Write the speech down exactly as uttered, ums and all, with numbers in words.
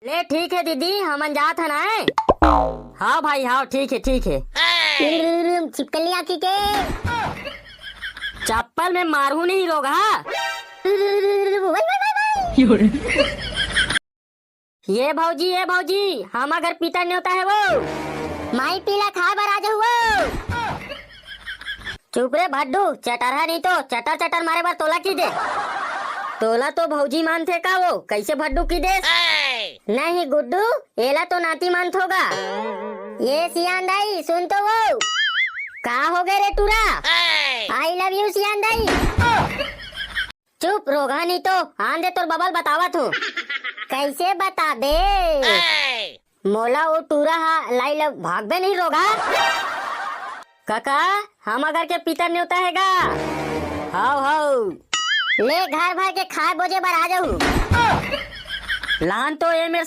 ए ठीक हे दीदी, हमन जात हन आए। हाँ भाई, हाँ, ठीक हे, ठीक हे। छिपकली आँखी के। चप्पल में मारहूँ नहीं रोगहा। ये भौजी, ये भौजी, हमर घर पितर नेवता हे वो। माई पीला खाए बर आ जाहू वो। चुप रे भड्डू, चटरहा नहीं तो चटर चटर मारे बर तोला की दे। तोला तो भौजी मानथे का वो, कैसे भड्डू की देस? नहीं गुड्डू, एला तो नाती मानथो गा। ये सियान दाई, सुन तो वो। का हो गए रे टूरा? I love you सियान दाई। चुप रोगहा नहीं तो, आन दे तोर बबल बतावत हूँ। कैसे बता दे? मोला वो टूरा हा लाई ल भागबे नहीं रोगहा। काका, हमर घर के पितर नेवता हे गा। हाव, हाव। ले घर भर के खाए बोजे बर आ जाहू। लान तो ए मेर